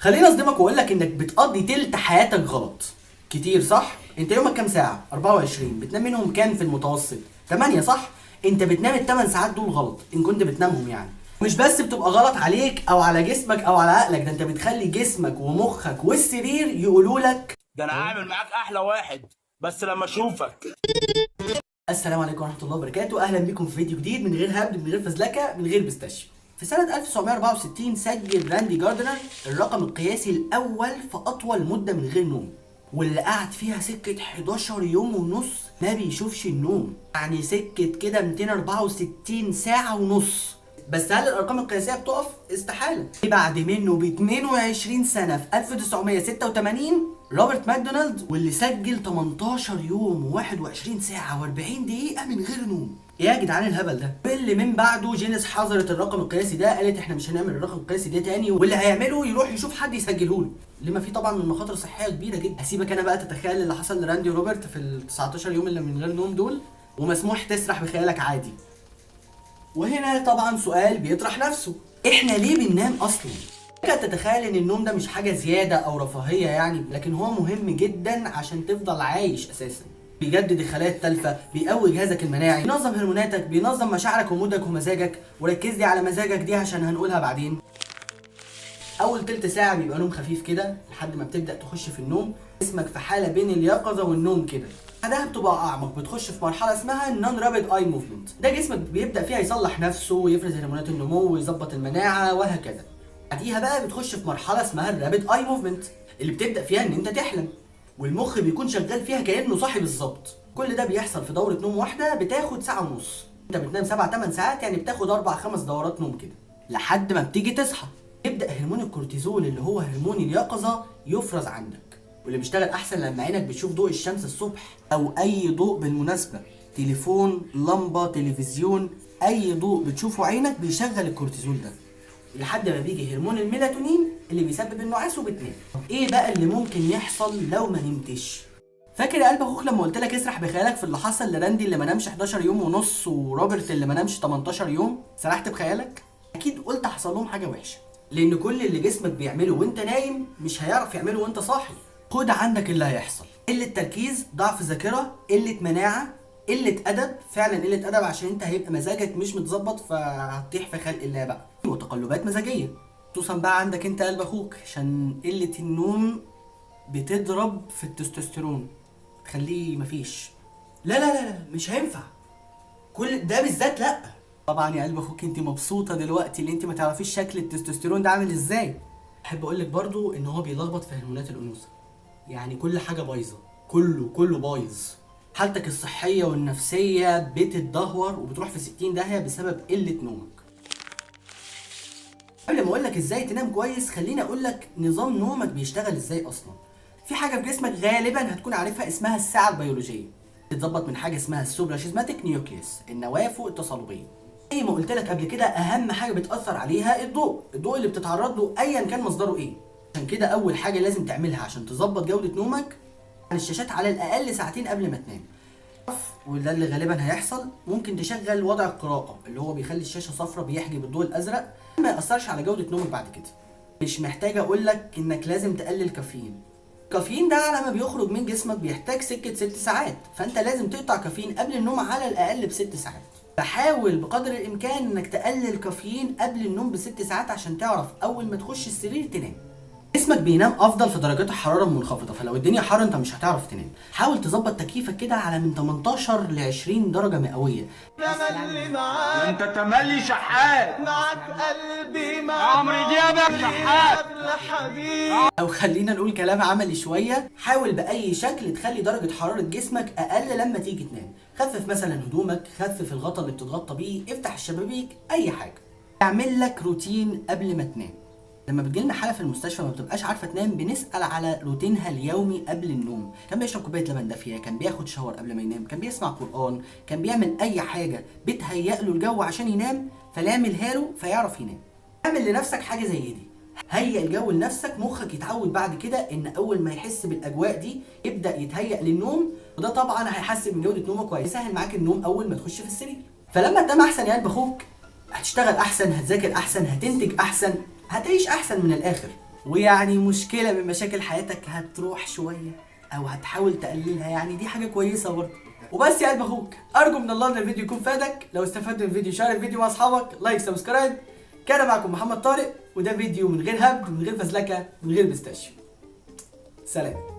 خليني اصدمك واقول لك انك بتقضي تلت حياتك غلط كتير، صح؟ انت يومك كام ساعة؟ 24. بتنام منهم كام في المتوسط؟ 8، صح؟ انت بتنام الثمان ساعات دول غلط ان كنت بتنامهم. يعني مش بس بتبقى غلط عليك او على جسمك او على عقلك، ده انت بتخلي جسمك ومخك والسرير يقولوا لك ده انا هعمل معاك احلى واحد بس لما اشوفك. السلام عليكم ورحمة الله وبركاته، اهلا بكم في فيديو جديد من غير هبد من غير فزلكه من غير pistachio. في سنة 1964 سجل راندي جاردنر الرقم القياسي الاول في اطول مده من غير نوم، واللي قعد فيها سكة 11 يوم ونص ما بيشوفش النوم، يعني سكة كده 264 ساعة ونص. بس هل الارقام القياسية بتقف؟ استحالة. بعد منه ب 22 سنة في 1986 روبرت ماكدونالد، واللي سجل 18 يوم و21 ساعة و40 دقيقة من غير نوم. ايه يا جدعان الهبل ده؟ واللي من بعده جينيس حظرت الرقم القياسي ده، قالت احنا مش هنعمل الرقم القياسي ده تاني، واللي هيعمله يروح يشوف حد يسجله له، لما فيه طبعا من مخاطر صحية كبيرة جدا. هسيبك انا بقى تتخيل اللي حصل لراندي وروبرت في ال 19 يوم اللي من غير نوم دول، ومسموح تسرح بخيالك عادي. وهنا طبعا سؤال بيطرح نفسه، احنا ليه بننام اصلا؟ لك تتخيل ان النوم ده مش حاجة زيادة او رفاهية يعني، لكن هو مهم جدا عشان تفضل عايش اساسا. بيجدد الخلايا التالفه، بيقوي جهازك المناعي، بينظم هرموناتك، بينظم مشاعرك ومودك ومزاجك. وركز لي على مزاجك دي عشان هنقولها بعدين. اول تلت ساعة بيبقى نوم خفيف كده لحد ما بتبدا تخش في النوم، جسمك في حاله بين اليقظة والنوم كده. بعدها بتبقى اعمق، بتخش في مرحلة اسمها ال non rapid eye movement، ده جسمك بيبدا فيها يصلح نفسه ويفرز هرمونات النمو ويظبط المناعة وهكذا. بعديها بقى بتخش في مرحلة اسمها ال rapid eye movement، اللي بتبدا فيها ان انت تحلم، والمخ بيكون شغال فيها كانه صاحي بالظبط. كل ده بيحصل في دوره نوم واحدة بتاخد ساعة ونص. انت بتنام 7 8 ساعات، يعني بتاخد 4 5 دورات نوم كده لحد ما بتيجي تصحى. يبدا هرمون الكورتيزول اللي هو هرمون اليقظة يفرز عندك، واللي بيشتغل احسن لما عينك بتشوف ضوء الشمس الصبح او اي ضوء بالمناسبة، تليفون، لمبة، تلفزيون، اي ضوء بتشوفه عينك بيشغل الكورتيزول ده، لحد ما بيجي هرمون الميلاتونين اللي بيسبب النعاس وبتنام. طب ايه بقى اللي ممكن يحصل لو ما نمتش؟ فاكر يا قلب اخوك لما قلت لك اسرح بخيالك في اللي حصل لراندي اللي ما نامش 11 يوم ونص وروبرت اللي ما نامش 18 يوم؟ سرحت بخيالك؟ اكيد قلت حصل لهم حاجة وحشة، لان كل اللي جسمك بيعمله وانت نايم مش هيعرف يعمله وانت صاحي. خد عندك اللي هيحصل: قلة تركيز، ضعف ذاكره، قلة مناعة، قلة ادب، فعلا قلة ادب عشان انت هيبقى مزاجك مش متظبط فهتطيح في خلق الله بقى، وتقلبات مزاجيه، خصوصا بقى عندك انت قلب اخوك عشان قلة النوم بتضرب في التستوستيرون تخليه مفيش. لا لا لا لا، مش هينفع كل ده بالذات، لا. طبعا يا قلب اخوك انت مبسوطة دلوقتي اللي انت ما تعرفيش شكل التستوستيرون ده عامل ازاي. احب اقول لك برضو ان هو بيلخبط في هرمونات الانوثة، يعني كل حاجة بايظة، كله بايظ. حالتك الصحية والنفسية بتتدهور وبتروح في 60 داهية بسبب قلة نومك. قبل ما اقول لك ازاي تنام كويس، خليني اقول لك نظام نومك بيشتغل ازاي اصلا. في حاجة في جسمك غالبا هتكون عارفها اسمها الساعة البيولوجية، بتتظبط من حاجة اسمها ال suprachiasmatic nucleus، النواة فوق التصالبيه. زي ما قلت لك قبل كده، اهم حاجة بتاثر عليها الضوء، الضوء اللي بتتعرض له ايا كان مصدره ايه. عشان كده اول حاجة لازم تعملها عشان تظبط جوده نومك، عن الشاشات على الاقل ساعتين قبل ما تنام. وده اللي غالبا هيحصل. ممكن تشغل وضع القراءة اللي هو بيخلي الشاشة صفرة، بيحجب الضوء الازرق، ما ياثرش على جوده نومك بعد كده. مش محتاج اقول لك انك لازم تقلل كافيين. الكافيين ده على ما بيخرج من جسمك بيحتاج سكة 6 ساعات، فانت لازم تقطع كافيين قبل النوم على الاقل ب6 ساعات. فحاول بقدر الامكان انك تقلل كافيين قبل النوم ب6 ساعات عشان تعرف اول ما تخش السرير تنام. جسمك بينام افضل في درجات الحرارة المنخفضة، فلو الدنيا حر انت مش هتعرف تنام. حاول تظبط تكييفك كده على من 18 ل 20 درجه مئوية. تملي معاك، انت تملي شحات معاك قلبي، معاك عمرو دياب يا شحات. أغلى حبيب. او خلينا نقول كلام عملي شوية، حاول باي شكل تخلي درجه حرارة جسمك اقل لما تيجي تنام. خفف مثلا هدومك، خفف الغطا اللي بتتغطى بيه، افتح الشبابيك، اي حاجة. اعمل لك روتين قبل ما تنام. لما بتجيلنا حاله في المستشفى ما بتبقاش عارفه تنام، بنسال على روتينها اليومي قبل النوم. كان بيشرب كوباية لبن دافيه، كان بياخد shower قبل ما ينام، كان بيسمع قران، كان بيعمل اي حاجة بتهيأ له الجو عشان ينام، فنعملها له فيعرف ينام. اعمل لنفسك حاجة زي دي، هيئ الجو لنفسك، مخك يتعود بعد كده ان اول ما يحس بالاجواء دي يبدا يتهيأ للنوم، وده طبعا هيحسن من جوده نومك وهيسهل معاك النوم اول ما تخش في السرير. فلما تنام احسن يا قلب اخوك، هتشتغل احسن، هتذاكر احسن، هتنتج احسن، هتعيش احسن من الاخر. ويعني مشكلة من مشاكل حياتك هتروح شوية او هتحاول تقللها، يعني دي حاجة كويسة برضه. وبس يا قلب اخوك، ارجو من الله ان الفيديو يكون فادك. لو استفدت من الفيديو share الفيديو مع اصحابك، like، subscribe. كان معكم محمد طارق، وده فيديو من غير هبد، من غير فزلكه، من غير pistachio. سلام.